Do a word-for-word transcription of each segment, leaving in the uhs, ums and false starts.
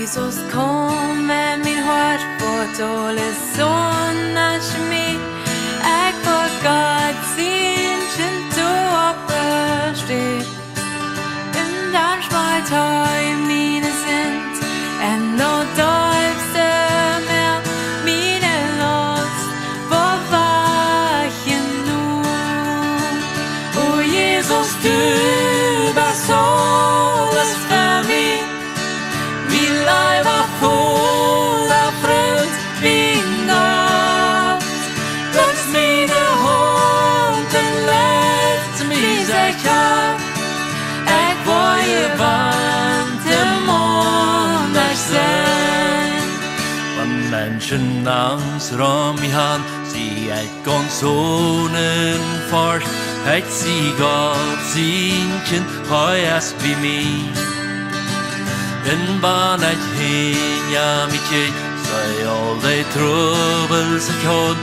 Jesus, komm en mien Hoat, woat aules aundasch fa mie. Ekj woa Gott sien Kjint opp de Städ. Un dan schmalt hee miene Sind en daut deepste Mäa, miene Laust woat wajchjenomen. O Jesus, du best aules fa mie. Mien leewa Voda, Frint, mien Gott, nemst miene Haunt un leitst mie secha. Ekj woa je wandel, aundasch sennen. Wan Menschen Angst rom mie han, sie ekj gaunz onen Forcht. Ekj sie Gott sien Kjint, hee es bie mie. Un wan ekj hinja mie kjikj, see aul de Trubbels ekj haud,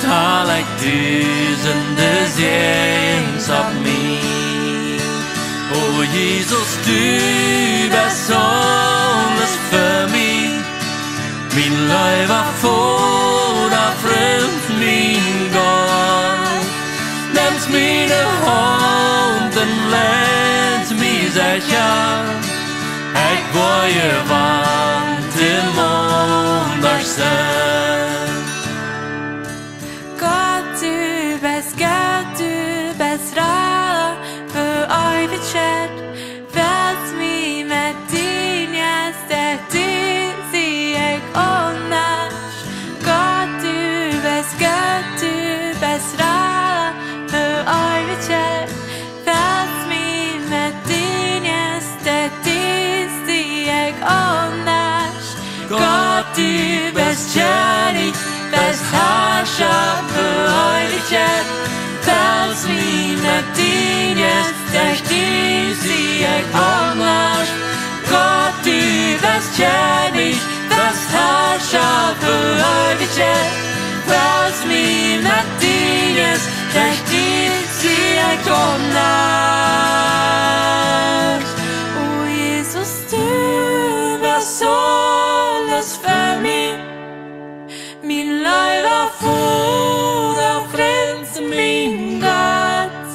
tal ekj dusende Säajes opp mie. O Jesus, du best aules fa mie. Mien leewa Voda, Frint, mien Gott, nemst miene Haunt un leitst mie secha. Ekj woa je wandel, aundasch sennen. Gott, du best Gott, du best Rada fa Eewichkjeit. Welst mie met dien Jeist, derch die sie ekj aundasch. Gott, du best Gott, du best Rada fa Eewichkjeit. Welst mie met dien Jeist, derch die sie ekj aundasch. Gott, du best Kjennich, best Harscha fa Eewichkjeit. Welst mie met dien Jeist, derch die sie ekj aundasch. Gott, du best Kjennich, best Harscha fa Eewichkjeit. Welst mie met dien Jeist, derch die sie ekj aundasch. O Jesus, du best aules fa mie. Mien leewa Voda, Frint, mien Gott,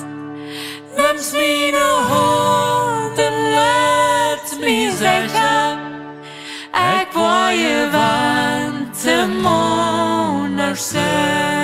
nemst miene Haunt un leitst mie secha. Ekj woa je wandel, aundasch sennen.